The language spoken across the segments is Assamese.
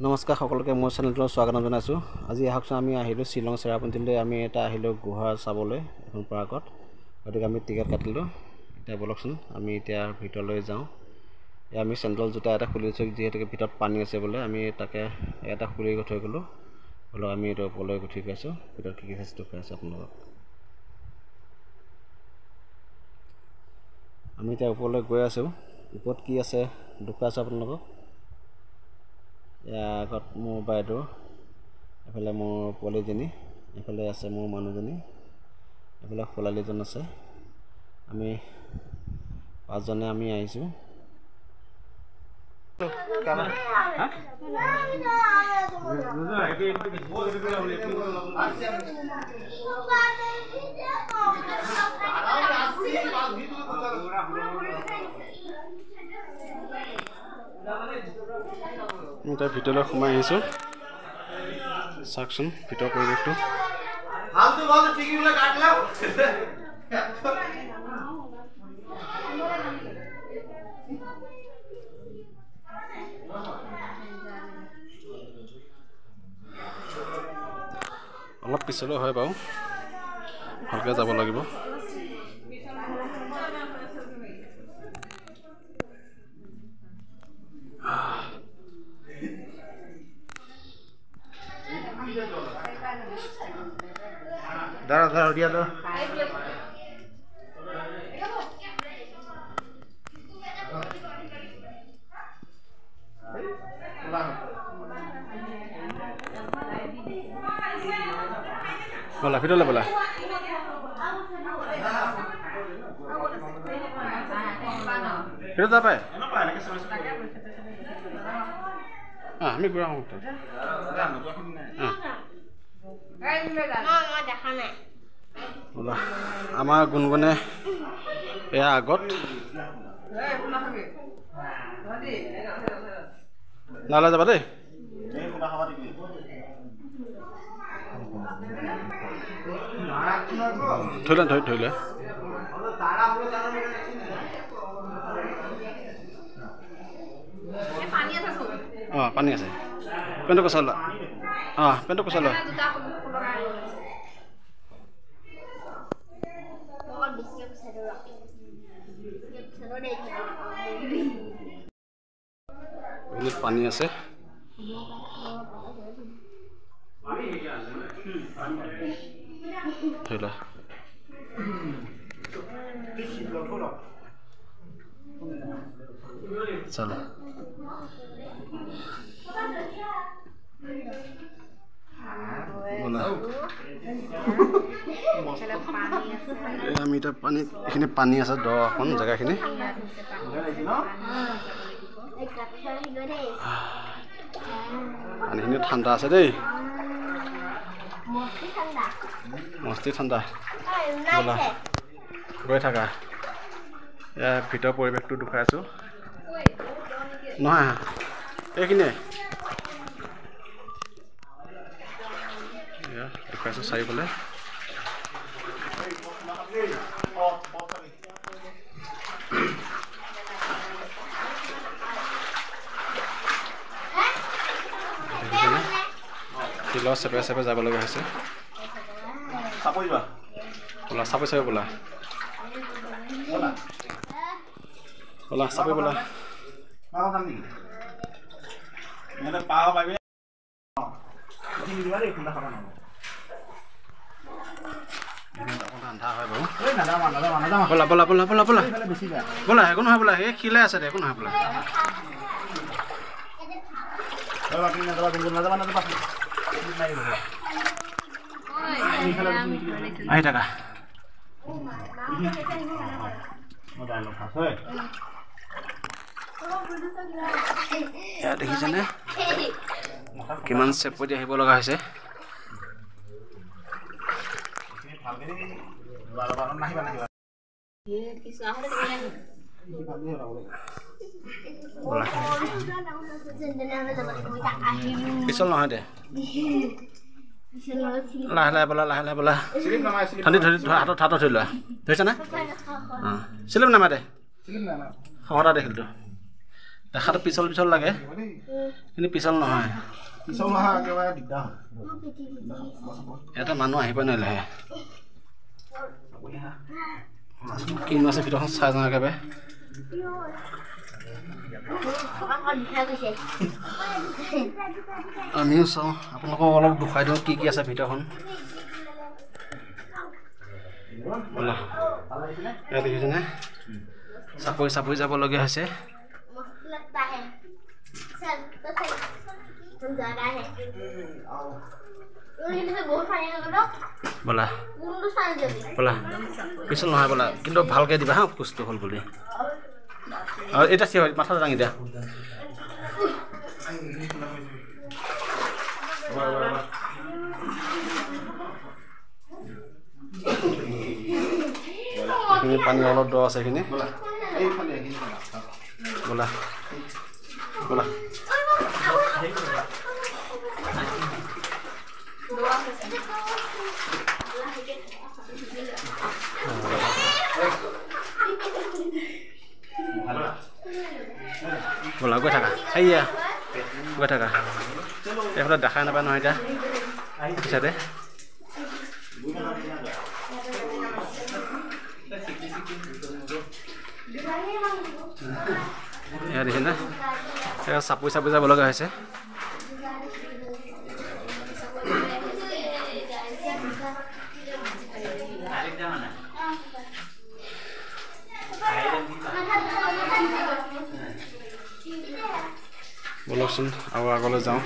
নমস্কাৰ সকলোকে মোৰ চেনেলটোলৈ স্বাগতম জনাইছোঁ। আজি আহকচোন আমি আহিলোঁ শ্বিলং চেৰাপুঞ্জীলৈ। আমি এটা আহিলোঁ গুহা চাবলৈ এখন পাৰ্কত, গতিকে আমি টিকেট কাটিলোঁ। এতিয়া ব'লকচোন আমি এতিয়া ভিতৰলৈ যাওঁ। এয়া আমি চেণ্ডেল জোতা এটা খুলি দিছোঁ, যিহেতুকে ভিতৰত পানী আছে বোলে, আমি তাকে এটা খুলি থৈ গ'লোঁ। ব'লক আমি এইটো ওপৰলৈ উঠি গৈ আছোঁ, ভিতৰত কি কি আছে দেখুৱাই আছোঁ আপোনালোকক। আমি এতিয়া ওপৰলৈ গৈ আছোঁ, ওপৰত কি আছে দেখুৱাই আছোঁ আপোনালোকক। ইয়াৰ আগত মোৰ বাইদেউ, এইফালে মোৰ পোৱালীজনী, এইফালে আছে মোৰ মানুহজনী, এইফালে খোলালীজন আছে। আমি পাঁচজনে আমি আহিছোঁ। এতিয়া ভিতৰলৈ সোমাই আহিছোঁ, চাওকচোন ভিতৰৰ পৰিৱেশটো। অলপ পিছলৈ হয় বাৰু, ভালকৈ যাব লাগিব। দাঁড়া দাঁড়া দিয়া দাঁড়া। ব'লা ভিতৰলৈ ব'লা। ভিতৰত যাব পাৰে? আমি ঘূৰা আহোঁ। আমাৰ গুণগুণে এয়া আগত নালে যাবা দেই। ধৰি লোৱা, ধৰি লোৱা। অঁ পানী আছে, পেণ্টটো কচাই লোৱা। অঁ পেণ্টটো কচাই লোৱা। এইখিনিত পানী আছে। ধৰি লোৱা। চলো আমি এতিয়া পানী, এইখিনি পানী আছে দ অকণ জেগাখিনি। পানীখিনি ঠাণ্ডা আছে দেই, মস্তি ঠাণ্ডা। ব'লা গৈ থাকা। এয়া ভিতৰৰ পৰিৱেশটো দেখুৱাই আছোঁ। নহয় এইখিনিয়ে এয়া দেখুৱাইছোঁ চাৰিওফালে। দেখিছেনে শিলৰ চেপে চেপে যাব লগা হৈছে। ব'লা চাপৰি চাপৰি ব'লা, ব'লা চাপৰি ব'লা। আন্ধা হয় বাৰু। ব'লা ব'লা ব'লা ব'লা ব'লা ব'লা, একো নহয় ব'লা, এই শিলে আছে দে, একো নহয় ব'লা। আহি থাকা। দেখিছেনে কিমান চেপতি আহিব লগা হৈছে। পিছল নহয় দে, লাহে লাহে ব'লা, লাহে লাহে ব'লা। ঠাণ্ডি ধৰি হাতত হাতত ধৰি লোৱা, ধৰিছানে? অঁ চিলিম নামা দে, খহটা দেখিলতো। দেখাটো পিছল পিছল লাগে, কিন্তু পিছল নহয়। ইয়াতে মানুহ আহিব নোৱাৰিলেহে। কিনো আছে ভিতৰখন চাই যাওঁ একেবাৰে। আমিও চাওঁ, আপোনালোকক অলপ দেখুৱাই দিওঁ কি কি আছে ভিতৰখন। ব'লা, ইয়াত দেখিছেনে চাপৰি চাপৰি যাবলগীয়া হৈছে। ব'লা ব'লা, পিছল নহয় ব'লা, কিন্তু ভালকৈ দিবা হা, খোজটো হ'ল বুলি। আৰু এতিয়া থিয় মাথাটো দাঙি দিয়া। এইখিনি পানী অলপ দ আছে এইখিনি। ব'লা ব'লা, ব'লা, গৈ থাকা, সেয়া গৈ থাকা। এইফালে দেখাই নাপায় নহয় এতিয়া পিছতে। এয়া দেখিছেনে, এয়া চাপৰি চাপৰি যাব লগা হৈছে। ব'লকচোন আৰু আগলৈ যাওঁ,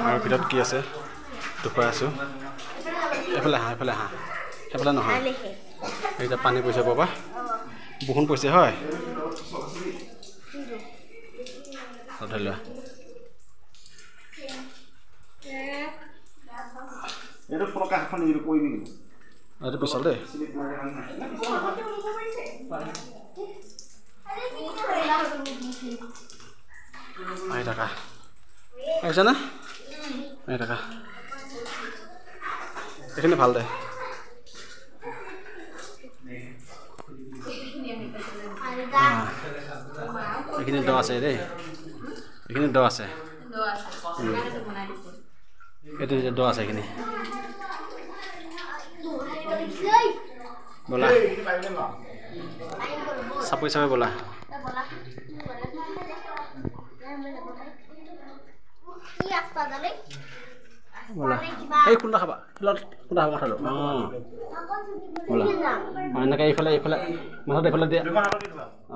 আৰু ভিতৰত কি আছে দেখুৱাই আছোঁ। এইফালে হাঁহ, এইফালে হাঁহ, সেইফালে নহয়। এতিয়া পানী পৰিছে বাবা, বৰষুণ পৰিছে হয়। ধৰি লোৱা, এইটো পিছল দেই। আহি থাকা, আহিছেনে? আহি থাকা, এইখিনি ভাল দে। এইখিনি দ আছে দেই, এইখিনি দ আছে, এইটো দ আছে এইখিনি। ব'লা চাপৰি চাপৰি ব'লা। ব'লা, এই খুন্দা খাবা, শিলত খুন্দা খাবা মাথাটো। অঁ ব'লা, অঁ এনেকৈ এইফালে এইফালে মাথাটো এইফালে দিয়া।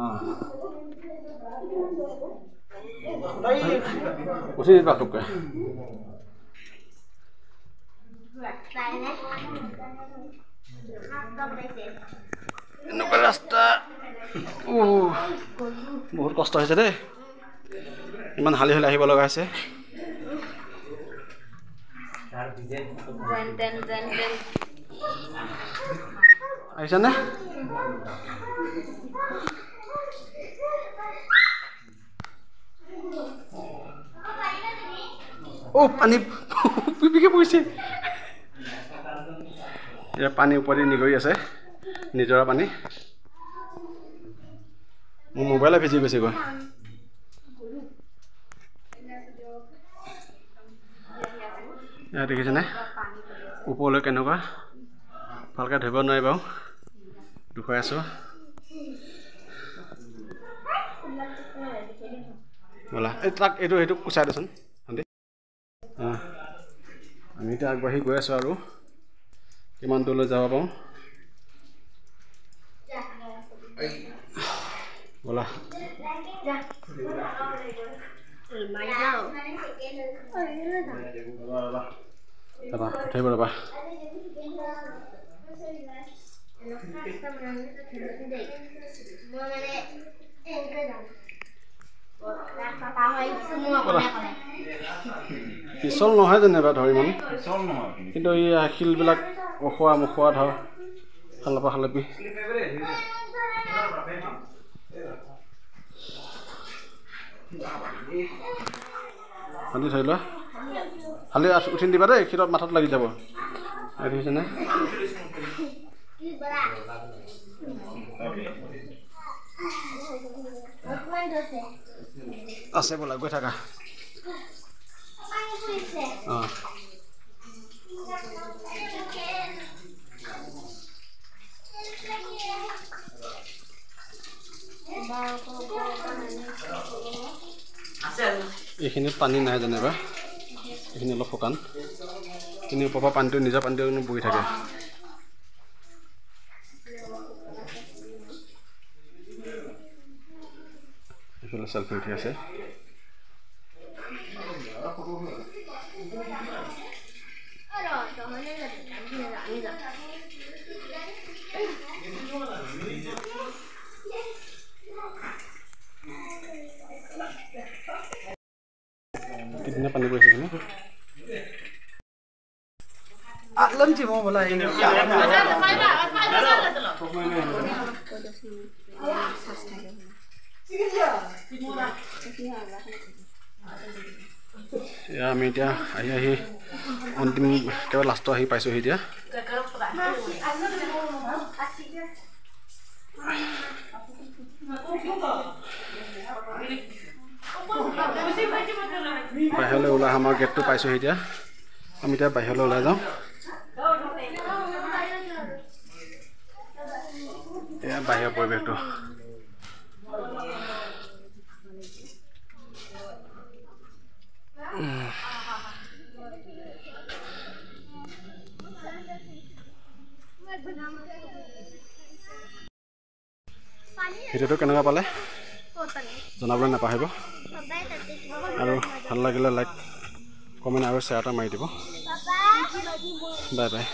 অঁ উঠি দিবা খুবকৈ। এনেকুৱা ৰাস্তা, বহুত কষ্ট হৈছে দেই, ইমান হালি হালি আহিব লগা হৈছে। আহিছেনে? অ' পানী পিপিকে পৰিছে। এতিয়া পানী ওপৰেদি নিগৰি আছে, নিজৰা পানী। মোৰ মোবাইলে ভিজি গৈছেগৈ। ইয়াত দেখিছেনে ওপৰলৈ কেনেকুৱা, ভালকৈ ধৰিব নোৱাৰি বাৰু, দেখুৱাই আছোঁ। ব'লা, এই তাক এইটো সেইটো কুচাই দেচোন। অঁ আমি এতিয়া আগবাঢ়ি গৈ আছোঁ আৰু কিমান দূৰলৈ যাব পাৰোঁ। ব'লা, ৰ'বা উঠিব ৰ'বা। পিছল নহয় যেনিবা ধৰ ইমান, কিন্তু এই শিলবিলাক ওখোৱা মোখোৱা ধৰ খালপা খালপি। শান্তি ধৰি লোৱা, খালি উঠি দিবা দেই, শিলত মাথাত লাগি যাব। দেখিছেনে? আছে বোলা, গৈ থাকা। অঁ, এইখিনিত পানী নাই যেনিবা, এইখিনি অলপ শুকান, কিন্তু ওপৰৰ পৰা পানীটো, নিজৰ পানীটো কিন্তু বৈ থাকে। এইফালে চেলফি উঠি আছে। কি ধুনীয়া পানী পৰিছে কিন্তু। এয়া আমি এতিয়া আহি আহি অন্তিম একেবাৰে লাষ্টত আহি পাইছোঁহি এতিয়া। বাহিৰলৈ ওলাই আমাৰ গেটটো পাইছোঁহি এতিয়া। আমি এতিয়া বাহিৰলৈ ওলাই যাওঁ। এয়া বাহিৰৰ পৰিৱেশটো। ভিডিঅ'টো কেনেকুৱা পালে জনাবলৈ নাপাহৰিব, আৰু ভাল লাগিলে লাইক, কমেণ্ট আৰু শ্বেয়াৰ এটা মাৰি দিব। Bye bye.